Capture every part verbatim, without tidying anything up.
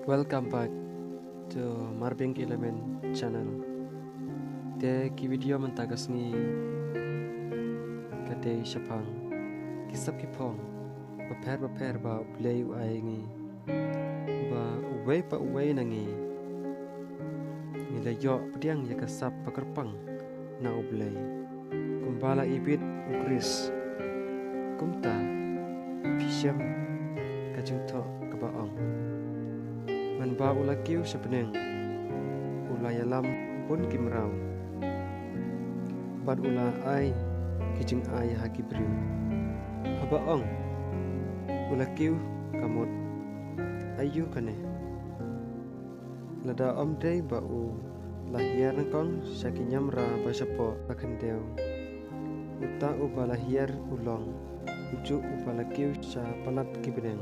Welcome back to Marbing Eleven channel. Te ki video mynta ka sngi ka dei shaphang ki sap ki phong bapher bapher ba U Blei u ai ngi, ba uwei pa uwei na ngi ngi la ïoh pdiang ïa ka sap ba kyrpang na U Blei, kumba la ibit U Khrist. Kumta phi shem ka jingthoh kaba ong, mynba u la kiew sha bneng, u la ïalam bun ki mraw, bad u la ai ki jingai ha ki briew. Haba ong, u la kiew, ka mut, aïu kane? Lada ym dei ba u la hiar nyngkong sha ki niamra ba shapoh ka khyndew, uta uba la hiar u long ujuh uba la kiew sha palat ki bneng,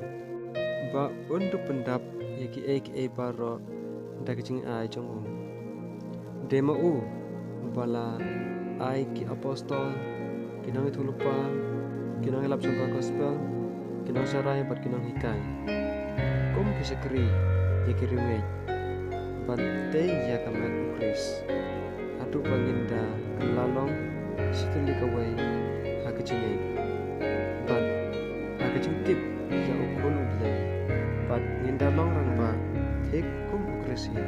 ba un dup pyndap ïa kiei kiei baroh da ka jingai jong u. Dei ma u uba la ai ki apostol, ki nongïathuhlypa, ki nongïalap jong ka gospel, ki nongsharai bad ki nonghikai, kum ki shakri ïa ki riewngeit, ban tei ïa ka met U Khrist, haduh ba ngin da kylla long shi tylli kawei ha ka jingngeit bad ha ka jingtip ïa U Khun U Blei, bad ngin da long rangbah thik kum U Khrist hi.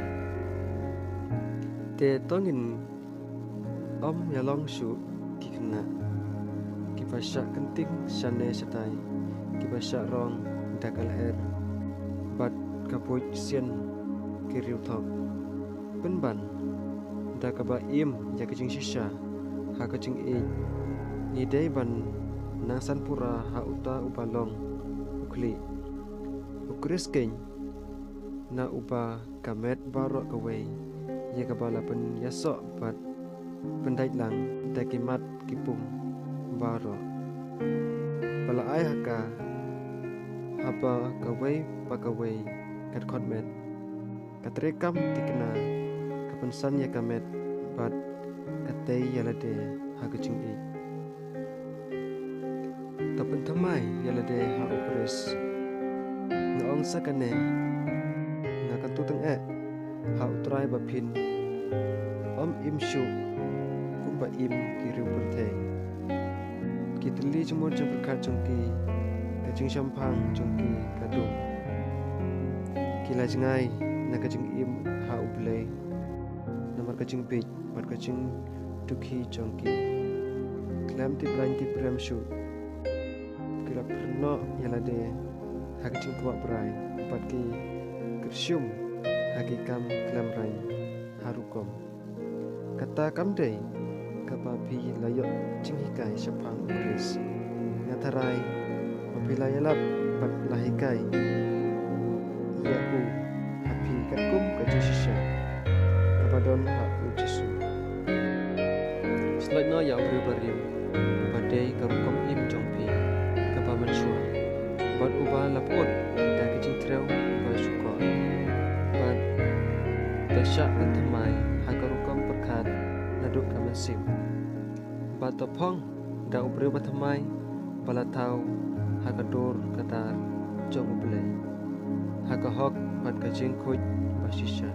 Te to ngin ym ïalong shuh ki khynnah kiba shah kynting shane shatai, kiba shah rong da ka lyer bad ka buit sien ki riewthok. Pynban da kaba im ïa ka jingshisha ha ka jingïeit, ngi dei ban nang san pura ha uta uba long u khlieh. U Khrist keiñ, na uba ka met baroh kawei ïa kaba la pynïasoh bad pyndait lang da ki mat ki pung baroh, ba la ai ha ka, haba kawei pa kawei ka dkhot met, ka treikam thikna, ka pynsan ïa ka met bad ka tei ïa lade ha ka jingïeit. To pynthymmai ïa lade ha U Khrist. Nga ong sa kane, nga kyntu tyngeh ha U Trai ba phin ym im shuh kumba im ki riew pyrthei. Ki tylli jingmut jingpyrkhat jong ki, ka jingshemphang jong ki ka dum. Ki la jngai na ka jingim ha U Blei namar ka jingbieit bad ka jingdukhi jong ki. Khlem tip raiñ tip rem shuh, ki la pyrneh ïa lade ha ka jingkwah brai bad ki kyrshum ha ki kam khlem raiñ ha rukom. Kata kam dei kaba phi la ïoh jinghikai shaphang U Khrist. Nga tharai ba phi la ïalap bad la hikai ïa u ha phi katkum ka jingshisha kaba don ha U Jisu. Shlait noh ïa u briew barim, ba dei ka rukom im jong phi kaba mynshuwa, bad uba la put da ka jingtrew ba shukor. Bad to shah pynthymmai ha ka rukom pyrkhat naduh ka mynsiem. Bad to phong da u briew bathymmai ba la thaw ha ka dur ka dar jong U Blei, ha ka hok bad ka jingkhuid ba shisha.